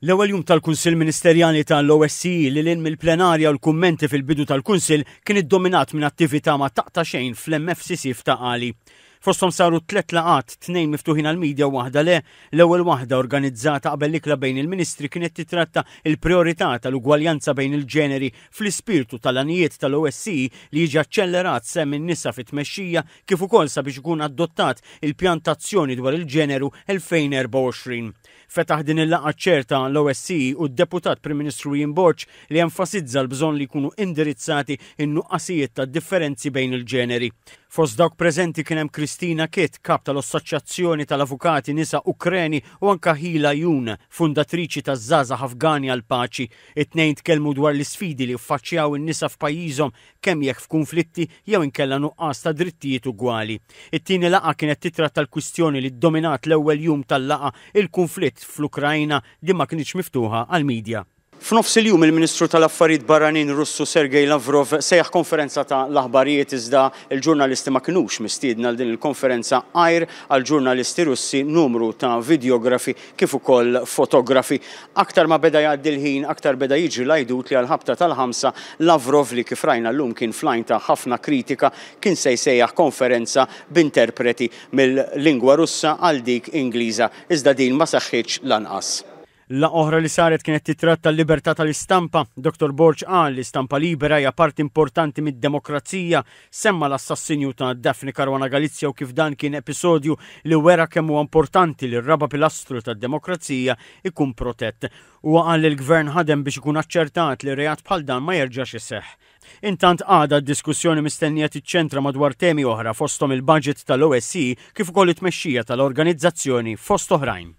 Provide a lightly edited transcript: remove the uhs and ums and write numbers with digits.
L-ewwel jum tal-Kunsill Ministerjali tal-OSCE lil hinn mill-plenarja u l-kummenti fil-bidu tal-Kunsill kien iddominat minn attività ma taqta' xejn fl-MFCC f'Ta' Qali. Fosthom saru tlett laqgħat, tnejn miftuħin għall-media u waħda le. L-ewwel waħda organizzata qabel l-ikla bejn il-Ministri kienet titratta l-prijorità tal-ugwaljanza bejn il-ġeneri fl-ispirtu tal-għanijiet tal-OSCE li jiġi aċċellerat sehem in-nisa fit-tmexxija kif ukoll sabiex ikun adottat il-Pjan t'Azzjoni dwar il-Ġeneru 2024. Fetaħ din il-laqgħa ċ-Chair ta' l-OSCE u d-Deputat Prim Ministru Ian Borg li enfasizza l-bżonn li jkunu indirizzati n-nuqqasijiet ta' differenzi bejn il-ġeneri. Fost dawk preżenti kien hemm Kristina Kitt, Kap tal-Ossoċjazzjoni tal-Avukati Nisa Ukreni u anka Hila Yoon, fundatriċi taż-Żgħażagħ Afgani għall-Paċi. It-tnejn tkellmu dwar l-isfidi li ffaċċjaw in-nisa f'pajjiżhom kemm jekk f'kunflitti jew inkella nuqqas ta' drittijiet ugwali. It-tieni laqgħa kienet titratta l-kwistjoni li ddominat l-ewwel jum tal-laqgħa, il-kunflitt fl-Ukraina, din ma kinitx miftuħa għall-media. F'nofs il-jum il-Ministru tal-Affarijiet Barranin Russu Sergei Lavrov sejjaħ konferenza ta' l-aħbarijiet iżda l-ġurnalisti ma kinux mistiedna għal din il-konferenza għajr għal ġurnalisti Russi, numru ta' vidjografi kif ukoll fotografi. Aktar ma beda jgħaddi l-ħin, aktar beda jiġri l-għajdut li għall-ħabta tal-ħamsa, Lavrov, li kif rajna llum kien fl-għajn ta' ħafna kritika, kien se jsejjaħ konferenza b'interpreti mill-lingwa Russa għal dik Ingliża, iżda din ma seħħitx lanqas. Laqgħa oħra li saret kienet titratta l-libertà tal-istampa. Dottor Borg qal li stampa libera hija parti importanti mid-demokrazija. Semma l-assassinju ta' Daphne Caruana Galizia u kif dan kien episodju li wera kemm huwa importanti li r-raba' pilastru tad-demokrazija ikun protett. Huwa qal li l-Gvern ħadem biex ikun aċċertat li reat bħal dan ma jerġax iseħħ. Intant għada d-diskussjoni mistennija tiċċentra madwar temi oħra fosthom il-budget tal-OSCE kif ukoll it-tmexxija tal-organizzazzjoni fost oħrajn.